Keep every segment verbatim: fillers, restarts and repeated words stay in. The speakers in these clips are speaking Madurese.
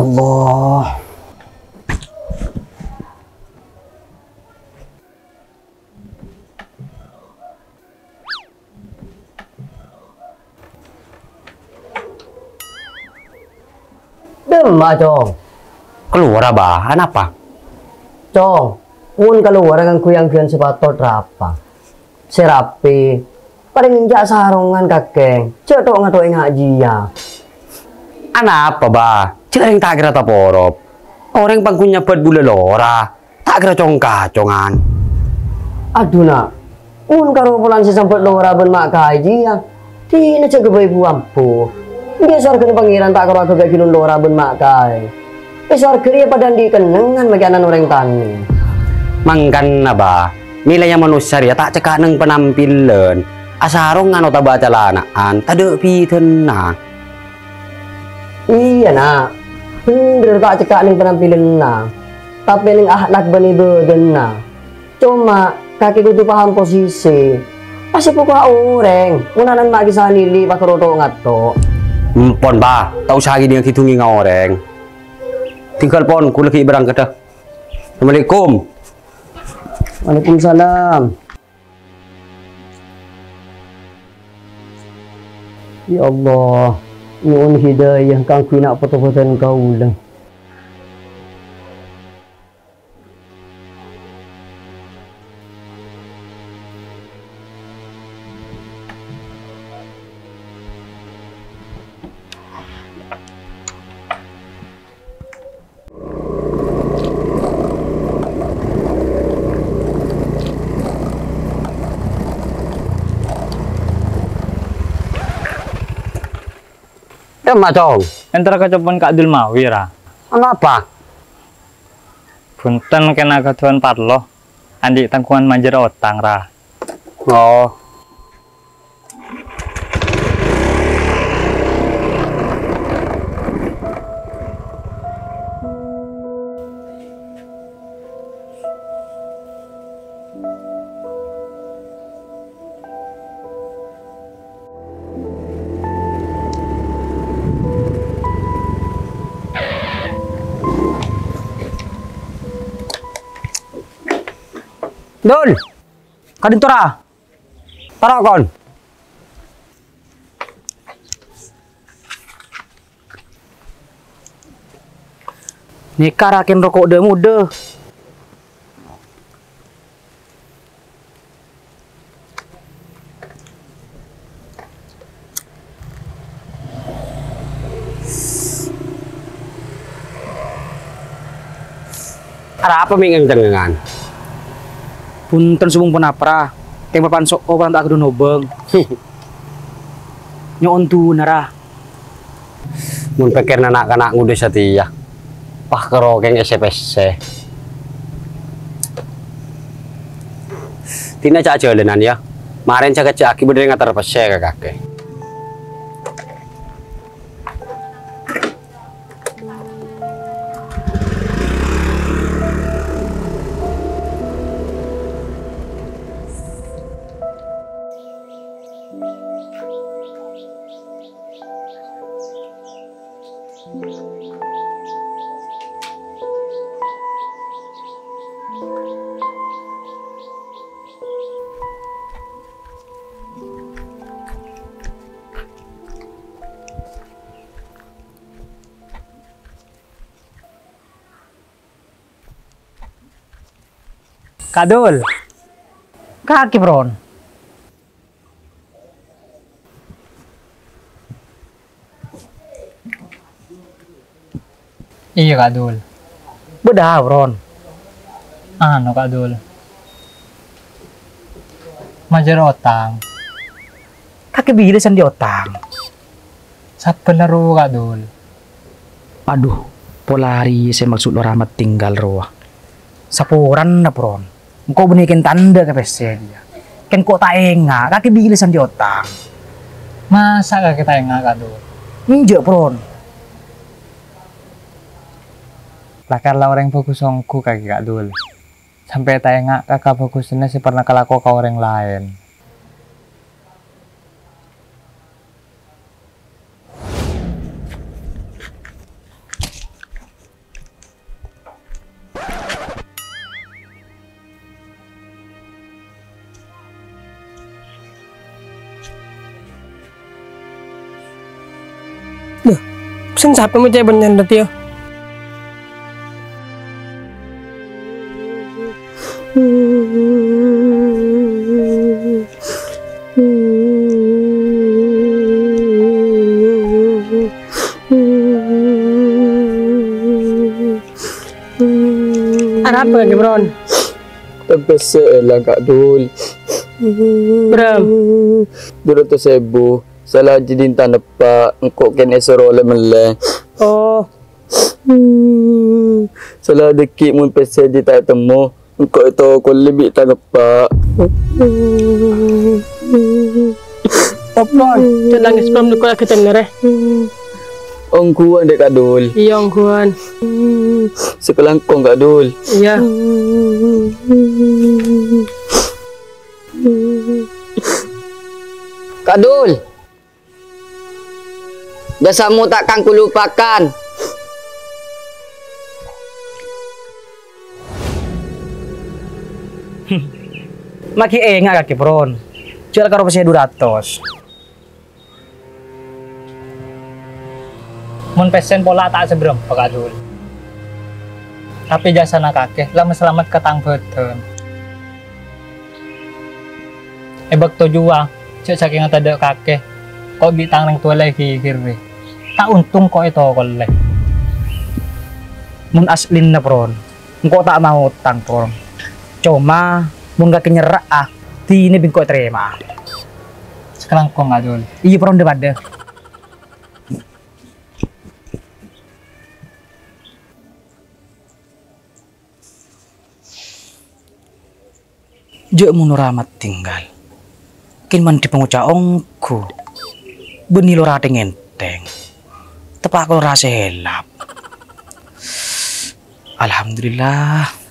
Allah. Dimma, Cong? Kalowara, Bah. Anapa? Cong, mon kalowara ngangghuy angghuyan sè patot rapa, sè rapi, palèng enjâ' sarongan kakè, jhâ' tho'-ngathok è nga' jiyâ. Anapa, Bah? Jhâ' rèng ta' kèra taporop. Orèng pangghun nyabât bulâ lora. Ta' kèra cong-kacongan. Adhu, Na'. Mon karo polana sè sambât lora bân ma' kaè jiyâ, dinah jhâ' ghâbây bu-ambu. Enggi sowarghâna Pangèran ta' karo aghâbây ghilun lora bân ma' kaè. È sowarghâ rèya padâ andi' kennengngan makè ana'na orèng tanè. Mangkana, Bah, mèlèya manossa rèya ta' cekka' neng panampilan, asarongan otabâ acalana'an, tadâ' bhidhâna. Iyâ, Na'. Bhendher ta' cekka' neng panampilanna, tapè neng akhlak bân ibâdâna. Coma, kakè kodhu paham posisi. Pas èpoko orèng, mon ana'na ma' ghi' sanèlè pas karo tho'-ngathok. Empon, Bah. Ta' osa ngèdingngaghi dhungèngnga orèng. Tinggal pon, kaulâ ghi' berangkat, dâ. Assalamualaikum. Waalaikumsalam. Ya Allah, nyo'on hidayah kaangghuy na' poto bhâdhân kaulâ. Dimma, Cong? Entara ka compo'na Ka' Dul Mawi, ra. Anapa? Bhunten, kèng ghâdhuwân parlo. Andi' tangghungan majâr otang, ra. Oh. Dul! Ka'dinto, ra? Tara, kon. Nèka rakèn roko' dâ-modâ. Arapa mè' ngèng-cengngengan? Bhunten sobung ponapa, ra. Kèng papan so'o pan ta' ghâdhuwân obâng. Nyo'on dhuna, ra. Mon pèkkèrra na'-kana' ngodâ satèya, pas karo kèng èssè-pèssè. Dinah ca'-jhâlânan, yâ. Marèn sakejjhâ' aghi' bâdâ rèng ngater pèssè ka kakè. Ka' Dul. Kakè, Bron. Iyâ, Ka' Dul. Bâdâ, Bron. Anu, Ka' Dul. Majâr otang. Kakè bilâ sè andi' otang? Sabbhân la rowa, Ka' Dul. Adhu, pola arèya sè maksod lora matinggal rowa. Saporana, Bron. Engko' bânnè kèng ta' endâ' ka pèssè rèya. Kèng engko' ta' enga', kakè bilâ sè andi' otang. Masa' kakè ta' enga', Ka' Dul? Enjâ', Bron. Lakar la orèng bhâghus ongghu kakè, Ka' Dul. Sampè' ta' enga' ka kabhâghusânna sè pernah kalako ka orèng laèn. Sèng sapa mècè bânnya'an dhâddhiyâ? Arapa, Kèmron? Tang pèssè èlang, Ka' Dul. Bârâmpa? Du ratos èbu. Sala jhâ' dinta neppa', engko' kèng èsoro ollè-mellè. Oh. Sala dhâggi' mon pèssè jhâ' ta' ètemmo, engko' ètokollè bi' tang eppa'. Opon, jhâ' nangès, Pon, engko' laghi tennèrè. Ongghuwân, Dek, Ka' Dul. Iyâ, ongghuwân. Sakalangkong, Ka' Dul. Iyâ. Ka' Dul. Jasamu ta' kan kulupakan. Maghi enga' kakè, Pron. Jhâ' la karo pèssè du ratos. Mon pèssèn pola ta' sabârâmpa, Ka' Dul. Tapè jasana kakè la masalamet ka tang bhâdhân. È bâkto jhuwa, jhâ' sakènga tadâ' kakè, ko' bi' tang rèng towa la èghigghir, rè. Ta' ontong ko' ètokollè. Mon aslina, Pron, engko' ta' maotang, Pron. Coma, mon kakè nyerra'a, dinah bi' engko' ètarèma'a. Sakalangkong, Ka' Dul. Iyâ, Pron, dhâ-padâ. Jhâ' mon lora matinggal. Kèng mandhi pangoca' ongghu. Bânnè lora tèng-èntèng. Teppa' ka lora sè hèlap. Alhamdulillah.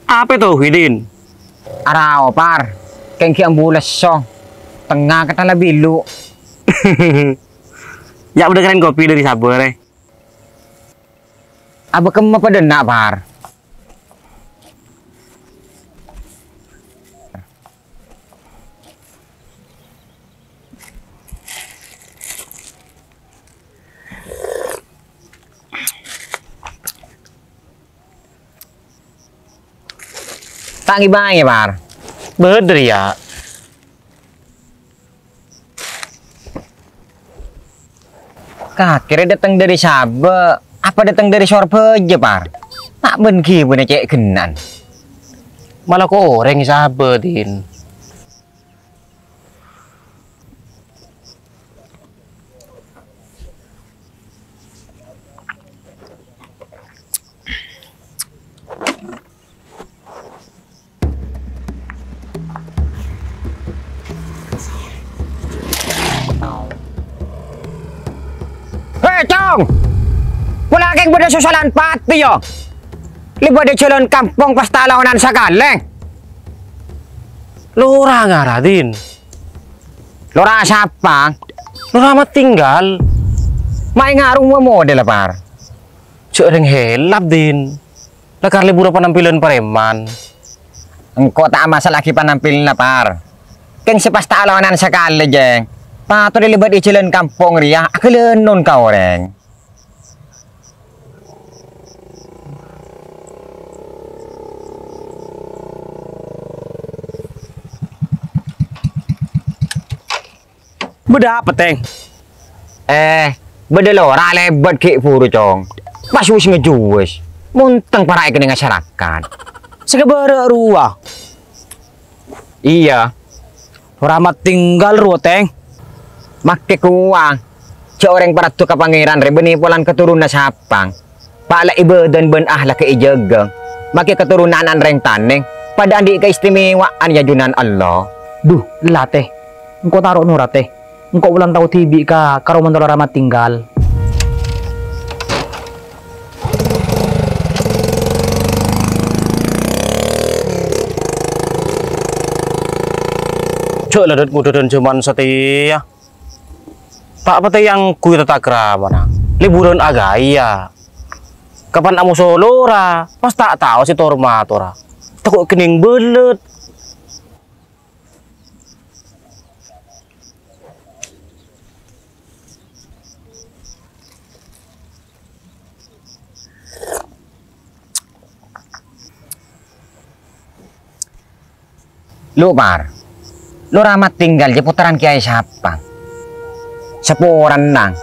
Apa to, Widin? Arao, Par. Kèng ghi' ambu lesso. Tengnga kètala bilu. Ya' bâdâ kèrèng kopi dâri Sabâ, rè. Abâ' kemma padâna, Par. Ta' ngibâ, Par. Bâdâ rèya. Kakè rè dâteng dâri Sabâ, apa dâteng dâri Sorbhâjâ, Par? Ta' bân ghibâna cè' ghenna'a. Mala ko orèng Sabâ, Din. He, Cong! Pola kèng bâdâ sosolan patè, yâ? Lè bâdâ jhâlân kampong pas ta' laonan sakalè. Lora ngara, Din. Lora sapa? Lora matinggal. Ma' ènga' roma model, Par. Jhâ' rèng hèlap, Din. Lakar lebur panampilan preman. Engko' ta' amasallaghi panampilanna, Par. Kèng sè pas ta' alonana sakalè, Jeng. Patodda lèbât è jhâlân kampong rèya aghâlânon ka orèng. Bâdâ apa, Tèng? Eh, bâdâ lora lèbât ghi' buru, Cong. Pas wis ngejjuwes, montèng para' èkennèng asarakat. Sè kabârâ' rowa? Iyâ. Lora Matinggal rowa, Tèng. Makè kowang, jhâ' orèng paraddu ka Pangèran rè bânnè polana katoronna Sapang. Pala' ibâdâna bân ahlakka èjâgâ, makè katoronna ana'na rèng tanèng, padâ andi' kaistimewaan è ajunan Allah. Dhu, ella, Tè. Engko' taro' nora, Tè. Engko' wulan tao dhibi' ka, ka roma Lora Matinggal. Jhâ' la dât-ngodâdân jhâman satèya. Ta' patè angghuy tatakrama, na. Liburan aghâbây, yâ. Kapan amoso lora, pas ta' tao sè tor-matora. Tako' kennèng bâlât. Lo', Par. Lora Matinggal jâ' pottrana Kèyaè Sapang. Saporana,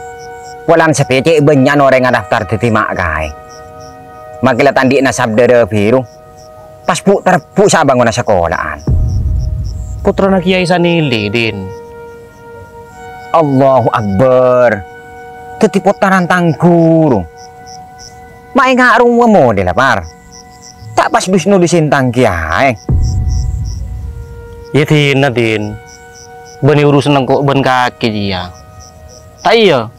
polana satèya cè' bânnya'na orèng adaftar dhâddhi ma' kaè. Makè la ta' andi'na sabdhârâ bhiru. Pas bu'-terbbu' sabângona sakola'an. Pottrana Kèyaè Sanili, Din. Allahu Akbar. Dhâddhi pottrana tang ghuru. Ma' enga' rowa modella, Par. Ta' pas dus nodus è tang kèyaè. Yâ, dinna, Din. Bânnè urusan engko' bân kakè jiyâ. Ta' iyâ?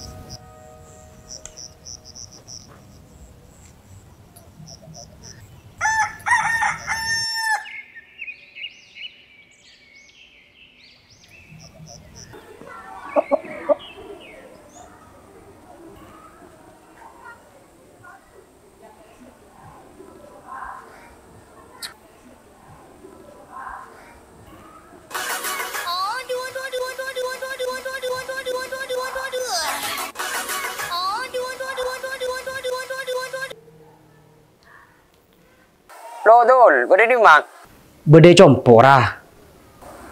Lo, Dul, bâdâ è dimma? Bâdâ è compo', Ra.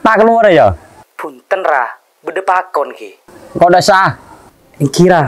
Ta' kalowara, yâ? Bhunten, Ra. Bâdâ pakon, ghi. Engko' dâ' sa. Èngghi, Ra.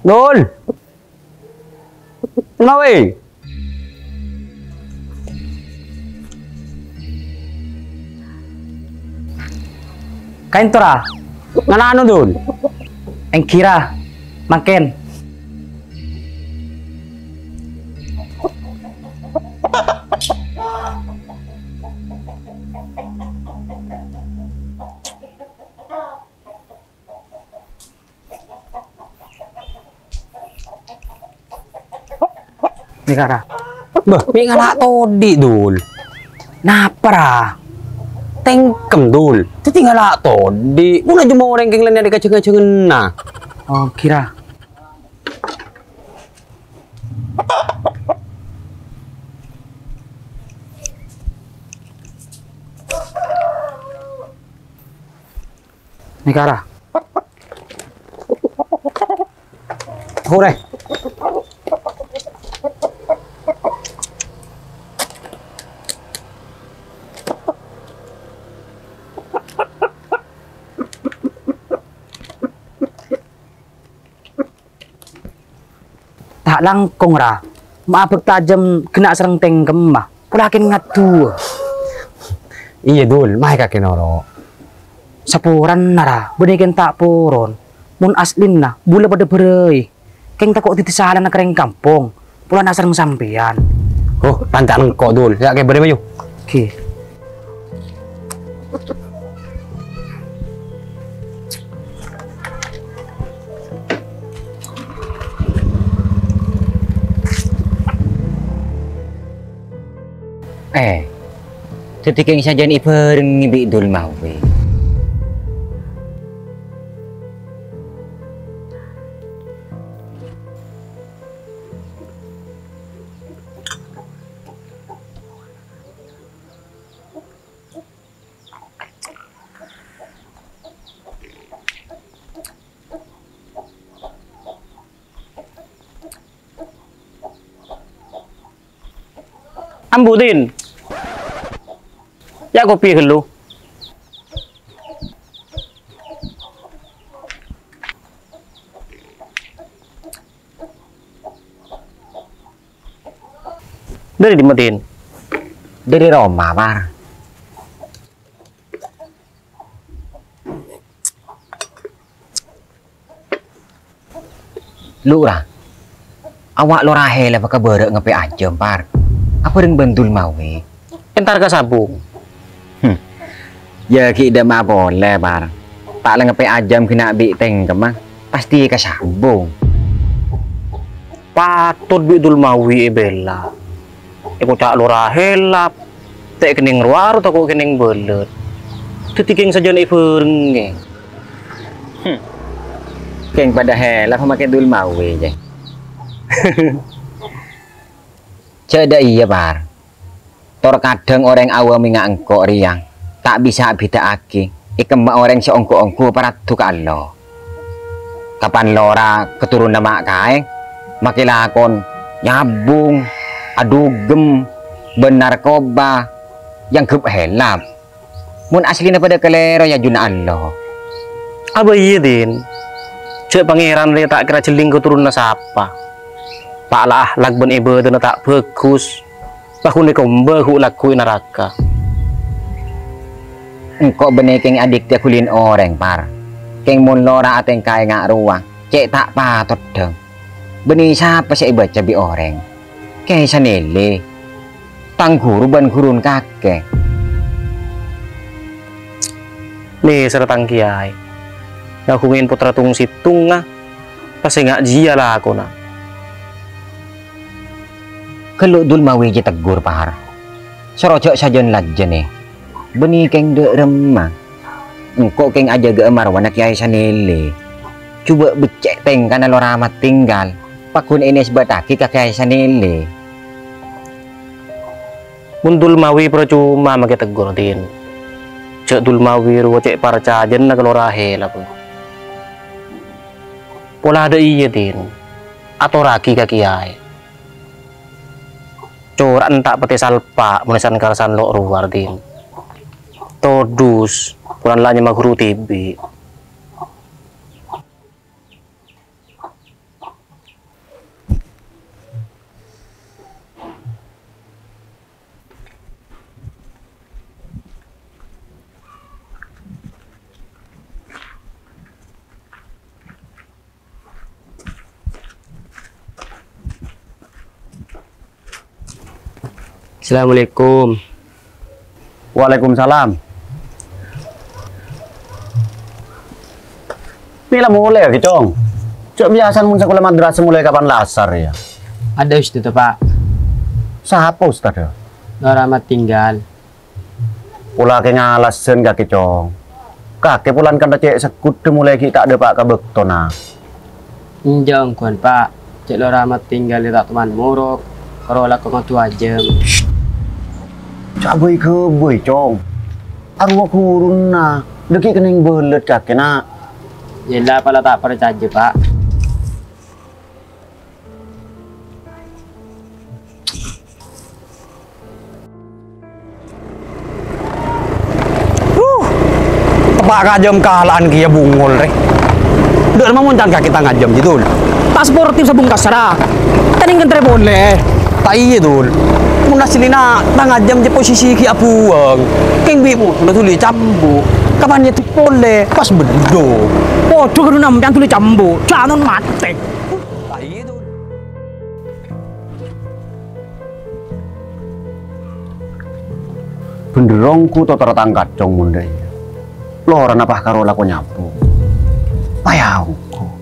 Dul. Kenapa, eh? Kaènto, Ra. Ngala'ana, Dul. Èngghi, Ra. Mangkèn. Nèka, Ra. Bâh, mè' ngala' todhi', Dul. Napa, Ra? Tèngkem, Dul. Dhâddhi ngala' todhi'. Mon la jhâ' morèng kèng la nèka jhâng-ajhânganna. Oh, kèra. Nèka, Ra. Horè. Ta' langkong, Ra. Ma' abâk tajâm ghenna' sareng tèngkemma. Pola kèn ngadduwâ. Iyâ, Dul, maè kakè noro'. Saporana, Ra, bânnè kèn ta' poron. Mon aslina, bulâ padâ bârâi. Kèng tako' dhâddhi salana ka rèng kampong. Polana sareng sampèyan. Oh, lancar engko', Dul. Ya, kèbâ rè, Bayu. Oke. Eh, dhâddhi kèng sajân èbhârengngè bi' Dul Mawi. Ambu, Din. Ya, kopi ghâllu. Dâri dimma, Din? Dâri roma, Par. Lora. Awa' Lora Hela bâkabârâ' ngèpè ajâm, Par. Abhâreng bân Dul Mawi. Entar ka sabung. Hmm. Ya, ghi' dâ' emma polè, Par. Ta' la ngèpè ajâm ghi' na' bi' tèngkemma, pastè èkasabung. Patot bi' Dul Mawi èbhâlâ. Èkoca' Lora Hela, ta' kennèng rowa ro tako' kennèng bâlât. Dhâddhi kèng sajân èbhârengngè. Hmm. Kèng padâ hela pamakè Dul Mawi, jâ. Jâ' dâ' iyâ, Par. Tor kadhâng orèng awam ènga' engko' rèya ta' bisa abhidhâ'aghi è kemma orèng sè ongghu-ongghu paraddhu ka Allah. Kapan lora keturunan ma' kaè, makè lakon nyabung, adugem, bân narkoba, èangghep hèlap. Mon aslina padâ kalèro è ajunanna Allah. Abâ iyâ, Din. Jâ' Pangèran rèya ta' kèra jhelling keturunan sapa. Pa' la ahlak bân ibâdâna ta' bhâghus. Paghun èkombâ ghu'-lagghu' è naraka. Engko' bânnè kèng adhiktè ghulin orèng, Par. Kèng mon lora atèngka ènga' rowa, cè' ta' patot dhâng. Bânnè sapa sè èbâca bi' orèng? Kèyaè Sanèlè. Tang ghuru bân ghuruna kakè. Nèserra tang kèyaè. Ngaghungè pottra tong-sèttongnga, pas ènga' jiyâ lakona. Ghâllu Dul Mawi jâ tegghur, Par. Soro jâ' sajân-lajânna. Bânnè kèng dâ' remma. Engko' kèng ajâgâ'â marwana Kèyaè Sanèlè. Jhubâ' beccè' tèngkana Lora Mattinggal. Paghun ènèsbâttaghi ka Kèyaè Sanèlè. Mon Dul Mawi parcoma makè tegghur, Din. Jâ' Dul Mawi rowa cè' parcajâna ka Lora Hela, bân. Pola dâ' iyâ, Din. Atorraghi ka kèyaè. Cora'na ta' patè salpa' mon è san-karsan lo' rowa, Din. Todus, polana la nyama ghuru dhibi'. Assalamualaikum. Waalaikumsalam. Mè' la molè, Kè Cong? Jâ' biyasana mon sakola madrasah molaè kapan la asar, yâ? Adâ ustad, Pak. Sapa ustad, yâ? Lora Mattinggal. Pola kèng alasan kakè, Cong. Kakè polana kantha cè' segghudhâ molaè ghi' ta' dâpa' ka bâktona. Enjâ' ongghuwân, Pak. Cè' Lora Mattinggal ta' toman morok, karo lako ngodu ajâm. Jâ' bhâi-ghâbây, Cong. Arowa ghuruna, dâgghi' kennèng bâlât kakè, na'. Yella, pola ta' parcajâ, Pak. Huh, teppa' ka ajâm kala'an kèya bungol, rè. Dâ' remma mon can kakè ta' ngajâm, jâ, Dul. Ta' sportif sabungkassa, ra. Kennèng kentrè polè. Ta' iyâ, Dul. Mon asllina ta' ngajâm jâ posisi ghi' abhuwâng. Kèng bi' mon la dhuli cambu'. Kapan nyèdhep polè, pas bendho. Padâ karo sampèyan dhuli cambu', janon matè. Ta' iyâ. Bhendher ongghu totorra tang kacong mon dâ' iyâ. Lorana pas karo lako nyapo. Paya ongghu.